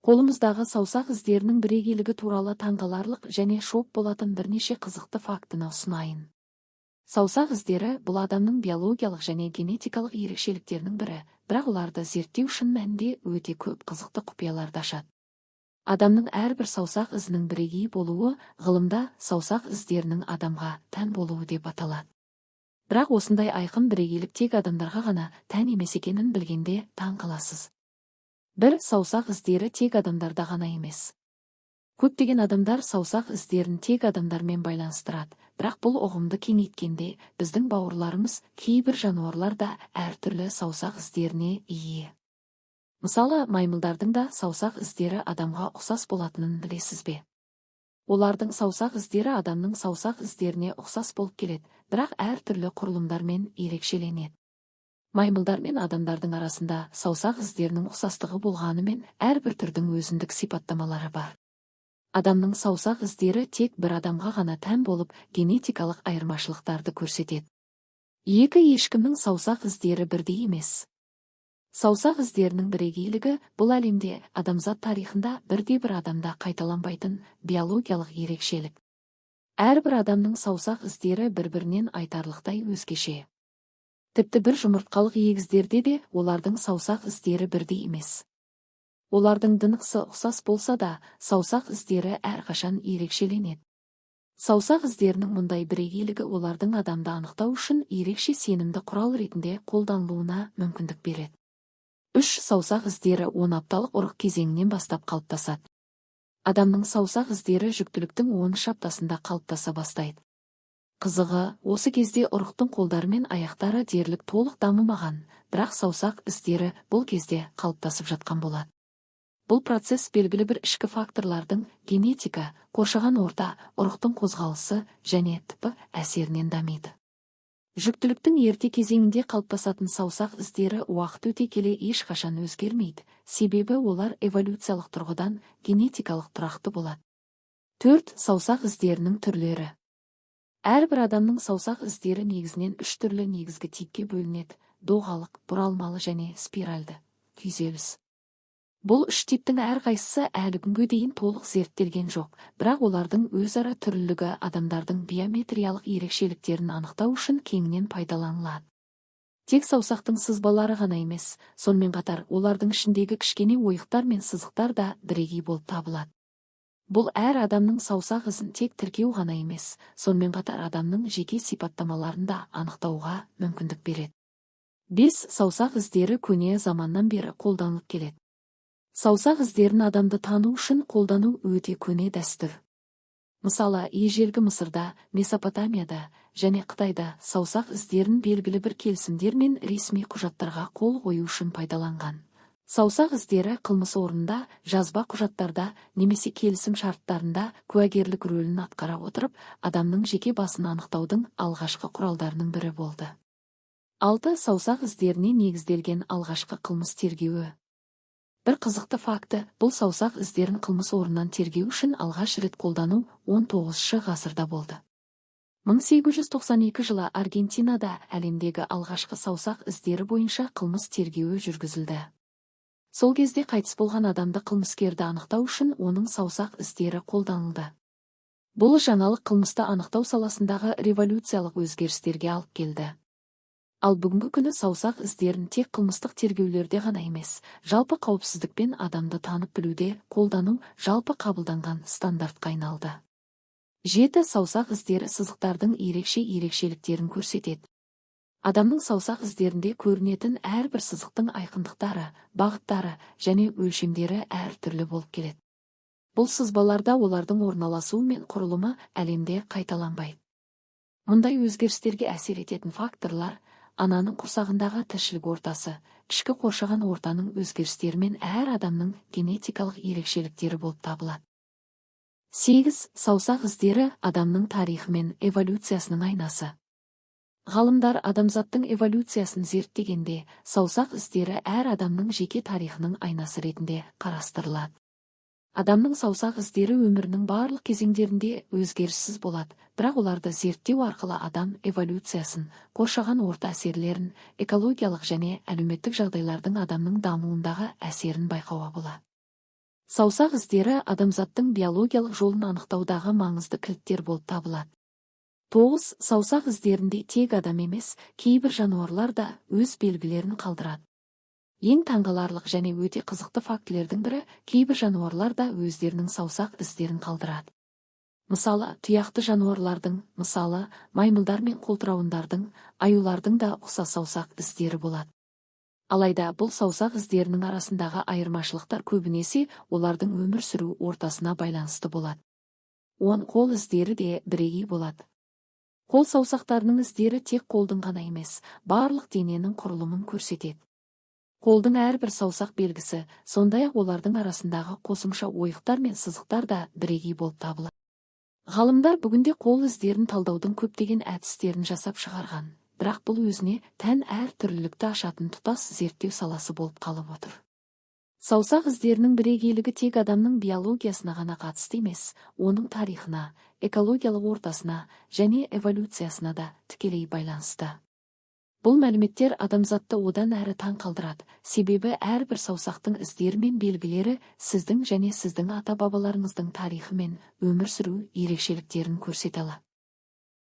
Қолымыздағы саусақ іздерінің бірегейлігі туралы таңғаларлық және шок болатын бірнеше қызықты фактіні ұсынайын. Саусақ іздері – бұл адамның биологиялық және генетикалық ерекшеліктерінің бірі, бірақ оларды зерттеу шын мәнінде өте көп қызықты құпияларды ашады. Адамның әрбір саусақ ізінің бірегей болуы ғылымда саусақ іздерінің адамға тән болуы деп аталады. Бірақ осындай айқын бірегейлік тек адамдарға ғана тән емес екенін білгенде таң қаласыз. Бір, саусақ іздері тек адамдарда ғана емес. Көптеген адамдар саусақ іздерін тек адамдармен байланыстырады, бірақ бұл ұғымды кеңейткенде, біздің бауырларымыз, кейбір жануарлар да әртүрлі саусақ іздеріне ие. Мысалы, маймылдардың да саусақ іздері адамға ұқсас болатынын білесіз бе? Олардың саусақ іздері адамның саусақ іздеріне ұқсас болып келеді, бірақ әртүрлі құрылымдармен ерекшеленеді. Маймылдар мен адамдардың арасында саусақ іздерінің ұқсастығы болғанымен, әрбір түрдің өзіндік сипаттамалары бар. Адамның саусақ іздері тек бір адамға ғана тән болып, генетикалық айырмашылықтарды көрсетеді. Екі, ешкімнің саусақ іздері бірдей емес. Саусақ іздерінің бірегейлігі – бұл әлемде, адамзат тарихында бірде-бір адамда қайталанбайтын биологиялық ерекшелік. Әрбір адамның саусақ іздері бір-бірінен айтарлықтай өзгеше. Тіпті бір жұмыртқалық егіздерде де олардың саусақ іздері бірдей емес. Олардың ДНҚ-сы ұқсас болса да, саусақ іздері әрқашан ерекшеленеді. Саусақ іздерінің мұндай бірегейлігі олардың адамды анықтау үшін ерекше сенімді құрал ретінде қолданылуына мүмкіндік береді. Үш, саусақ іздері 10 апталық ұрық кезеңінен бастап қалыптасады. Адамның саусақ іздері жүктіліктің 10-аптасында қалыптаса бастайды. Қызығы, осы кезде ұрықтың қолдары мен аяқтары дерлік толық дамымаған, бірақ саусақ іздері бұл кезде қалыптасып жатқан болады. Бұл процесс белгілі бір ішкі факторлардың, генетика, қоршаған орта, ұрықтың қозғалысы және т.п. әсерінен дамиды. Жүктіліктің ерте кезеңінде қалыптасатын саусақ іздері уақыт өте келе ешқашан өзгермейді, себебі олар эволюциялық тұрғыдан генетикалық тұрақты болады. Төрт, саусақ іздерінің түрлері. Әрбір адамның саусақ іздері негізінен үш түрлі негізгі типке бөлінеді: доғалық, бұралмалы және спиральді күйзеліс. Бұл үш типтің әрқайсысы әлі күнге дейін толық зерттелген жоқ, бірақ олардың өзара түрлілігі адамдардың биометриялық ерекшеліктерін анықтау үшін кеңінен пайдаланылады. Тек саусақтың сызбалары ғана емес, сонымен қатар олардың ішіндегі кішкене ойықтар мен сызықтар да бірегей болып табылады. Бұл әр адамның саусақ ізін тек тіркеу ғана емес, сонымен қатар адамның жеке сипаттамаларын да анықтауға мүмкіндік береді. Бес, саусақ іздері көне заманнан бері қолданылып келеді. Саусақ іздерін адамды тану үшін қолдану өте көне дәстүр. Мысалы, ежелгі Мысырда, Месопотамияда және Қытайда саусақ іздерін белгілі бір келісімдер мен ресми құжаттарға қол қою үшін пайдаланған. Саусақ іздері қылмыс орнында, жазба құжаттарда немесе келісім шарттарында куәгерлік рөлін атқара отырып, адамның жеке басын анықтаудың алғашқы құралдарының бірі болды. Алты, саусақ іздеріне негізделген алғашқы қылмыс тергеуі. Бір қызықты факті: бұл саусақ іздерін қылмыс орнынан тергеу үшін алғаш рет қолдану 19 ғасырда болды. 1892 жылы Аргентинада әлемдегі алғашқы саусақ іздері бойынша қылмыс тергеуі жүргізілді. Сол кезде қайтыс болған адамды, қылмыскерді анықтау үшін оның саусақ іздері қолданылды. Бұл жаңалық қылмысты анықтау саласындағы революциялық өзгерістерге алып келді. Ал бүгінгі күні саусақ іздерін тек қылмыстық тергеулерде ғана емес, жалпы қауіпсіздік пен адамды танып білуде қолдану жалпы қабылданған стандартқа айналды. Жеті, саусақ іздері сызықтардың ерекше ерекшеліктерін көрсетеді. Адамның саусақ іздерінде көрінетін әрбір сызықтың айқындықтары, бағыттары және өлшемдері әртүрлі болып келеді. Бұл сызбаларда олардың орналасуы мен құрылымы әлемде қайталанбайды. Мұндай өзгерістерге әсер ететін факторлар ананың құрсағындағы тіршілік ортасы, ішкі қоршаған ортаның өзгерістері мен әр адамның генетикалық ерекшеліктері болып табылады. Сегіз, саусақ іздері адамның тарихы мен эволюциясының айнасы. Ғалымдар адамзаттың эволюциясын зерттегенде, саусақ іздері әр адамның жеке тарихының айнасы ретінде қарастырылады. Адамның саусақ іздері өмірінің барлық кезеңдерінде өзгеріссіз болады, бірақ оларды зерттеу арқылы адам эволюциясын, қоршаған орта әсерлерін, экологиялық және әлеуметтік жағдайлардың адамның дамуындағы әсерін байқауға болады. Саусақ іздері адамзаттың биологиялық жолын анықтаудағы маңызды кілттер болып табылады. 9. Саусақ іздерінде тек адам емес, кейбір жануарлар да өз белгілерін қалдырады. Ең таңғаларлық және өте қызықты фактілердің бірі: кейбір жануарлар да өздерінің саусақ іздерін қалдырады. Мысалы, тұяқты жануарлардың, мысалы, маймылдар мен қолтырауындардың, аюлардың да ұқсас саусақ іздері болады. Алайда бұл саусақ іздерінің арасындағы айырмашылықтар көбінесе олардың өмір сүру ортасына байланысты болады. 10. Қол іздері де бірегей болады. Қол саусақтарының іздері тек қолдың ғана емес, барлық дененің құрылымын көрсетеді. Қолдың әрбір саусақ белгісі, сондай-ақ олардың арасындағы қосымша ойықтар мен сызықтар да бірегей болып табылады. Ғалымдар бүгінде қол іздерін талдаудың көптеген әдістерін жасап шығарған, бірақ бұл өзіне тән әр түрлілікті ашатын тұтас зерттеу саласы болып қалып отыр. Саусақ іздерінің бірегейлігі тек адамның биологиясына ғана қатысты емес, оның тарихына, экологиялық ортасына және эволюциясына да тікелей байланысты. Бұл мәліметтер адамзатты одан әрі таң қалдырады, себебі әрбір саусақтың іздері мен белгілері сіздің және сіздің ата-бабаларыңыздың тарихы мен өмір сүру ерекшеліктерін көрсете алады.